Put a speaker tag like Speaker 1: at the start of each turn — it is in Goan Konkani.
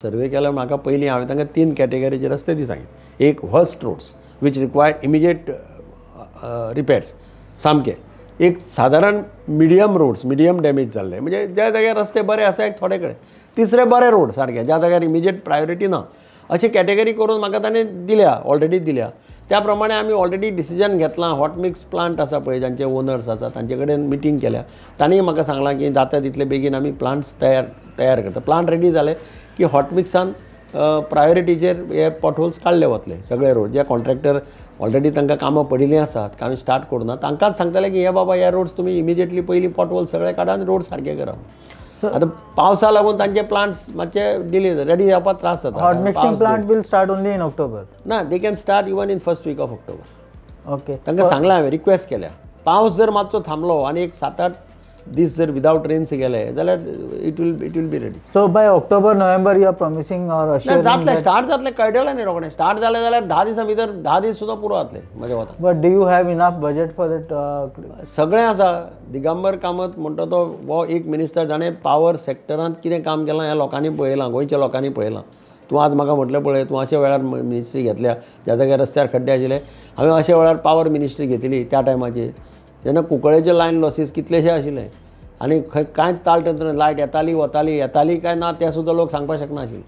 Speaker 1: सर्वे केल्यार म्हाका पयलीं हांवें तांकां तीन कॅटेगरीचे रस्ते दी सांगले. एक worst roads which require immediate repairs सामके, एक सादारण मिडियम रोड्स, मिडियम डॅमेज जाल्ले, म्हणजे ज्या जाग्यार रस्ते बरे आसा एक थोडे कडेन, तिसरे बरे रोड सारके ज्या जाग्यार इमिजिएट प्रायोरिटी ना, अशी कॅटेगरी करून म्हाका ताणें दिल्या, ऑलरेडी दिल्या. त्या प्रमाणे आमी ऑलरेडी डिसिजन घेतलां. हॉट मिक्स प्लांट आसा पळय, जांचे ओनर्स आसा तांचे कडेन मिटींग केल्या. तांणी म्हाका सांगलां की जाता तितले बेगीन आमी प्लांट्स तयार तयार करता. प्लांट रेडी जाले की हॉट मिक्सान प्रायोरिटीचेर हे पॉटहोल्स काडले वतले सगळे रोड. जे कॉन्ट्रॅक्टर ऑलरेडी तांकां कामां पडिल्लीं आसात, आमी स्टार्ट करूं ना, तांकांच सांगतले की हे बाबा हे रोड्स तुमी इमिजिएटली पयलीं पॉटहोल सगळे काडा आनी रोड सारके करा. आतां पावसा लागून तांचे प्लांट्स मातशे डिले, रेडी जावपाक त्रास जाता.
Speaker 2: Hot mixing plant will start only in October?
Speaker 1: ना, they can start even in first week of October. तांकां सांगलां हांवें, रिक्वेस्ट केल्या. पावस जर मातसो थांबलो आनी एक 7-8 दीस जर विदावट रेन्स गेले जाल्यार it will be ready.
Speaker 2: So by October, November you are promising or assuring?
Speaker 1: जातलें, स्टार्ट जातलें, कळटलें न्ही रोखडें. स्टार्ट जालें जाल्यार 10 दिसां भितर, 10 दीस सुद्दां पुरो जातले म्हज्या मतान.
Speaker 2: But do you have enough budget for that?
Speaker 1: सगळें आसा. दिगंबर कामत म्हणटा तो हो एक मिनिस्टर जाणें पावर सेक्टरांत कितें काम केलां हें लोकांनी पळयलां, गोंयच्या लोकांनी पळयलां. तूं आज म्हाका म्हटलें पळय, तूं अशा वेळार मिनिस्ट्री घेतल्या ज्या जाग्यार रस्त्यार खड्डे आशिल्ले. हांवें अशा वेळार पावर मिनिस्ट्री घेतली त्या टायमाचेर जेन्ना कुंकळेचे लायन लॉसीस कितलेशे आशिल्ले आनी खंय कांयच ताळतंत्र, लायट येताली वताली, येताली काय ना तें सुद्दां लोक सांगपाक शकनाशिल्ले.